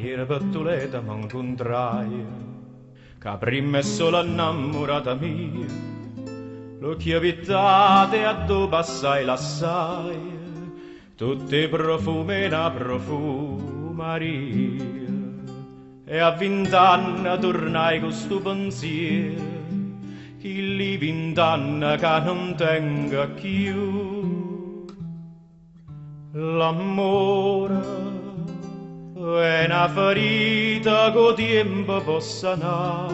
Aiere pe Tuleto me 'ncuntraje cu 'a primma e sola 'nnammurata mia. Ll'uocchie pittate addò passaje lassaje tutt' 'e profume 'e na profumaria. E a vint'anne turnaje cu stu penziero, chilli vint'anne ca nun tengo cchiù. L'ammore è na ferita che 'o tiempo po' sanà,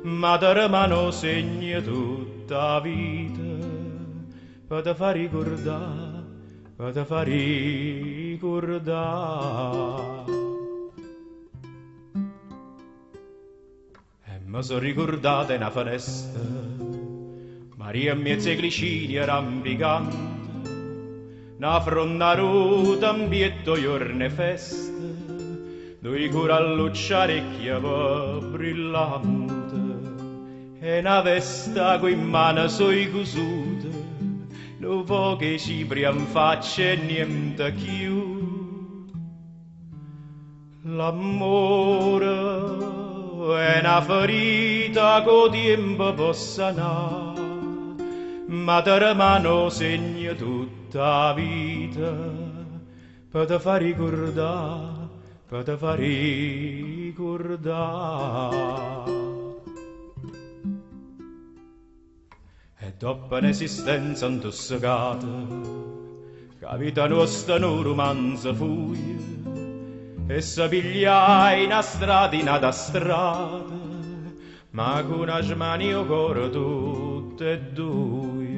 ma te rimane 'o segno tutta 'a vita, pe te fa ricurdà, pe te fa ricurdà. E me so' ricurdato 'e na fenesta, Maria 'mmiez' 'e glicine rampicante, na fronna aruta 'mpietto 'o juorno 'e festa, duje curallucce 'a recchia pe brillante e na vesta cu 'e mmane soje cusute, nu poco 'e cipria 'nfaccia e niente cchiù. L'ammore è na ferita che 'o tiempo po' sanà, ma te rimane 'o segno tutta 'a vita, pe te fa ricurdà, pe te fa ricurdà. E doppo n'esistenza 'ntussecata, ch' 'a vita nosta nu rumanzo fuje, e se pigliaje na strada e n'ata strada, ma cu na smania 'o core tutt' 'e dduje.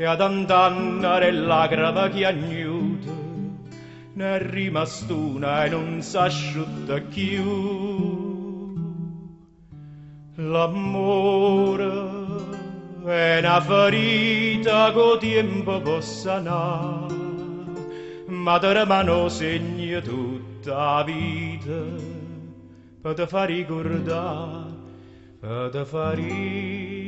E 'a tant'anne d' 'e llacreme chiagnute, n'è rimast'una e nun s'asciutta cchiù. L'ammore è na ferita che 'o tiempo po' sanà, ma te rimane 'o segno tutta 'a vita, pe te fa ricurdà, pe te fa ricurdà.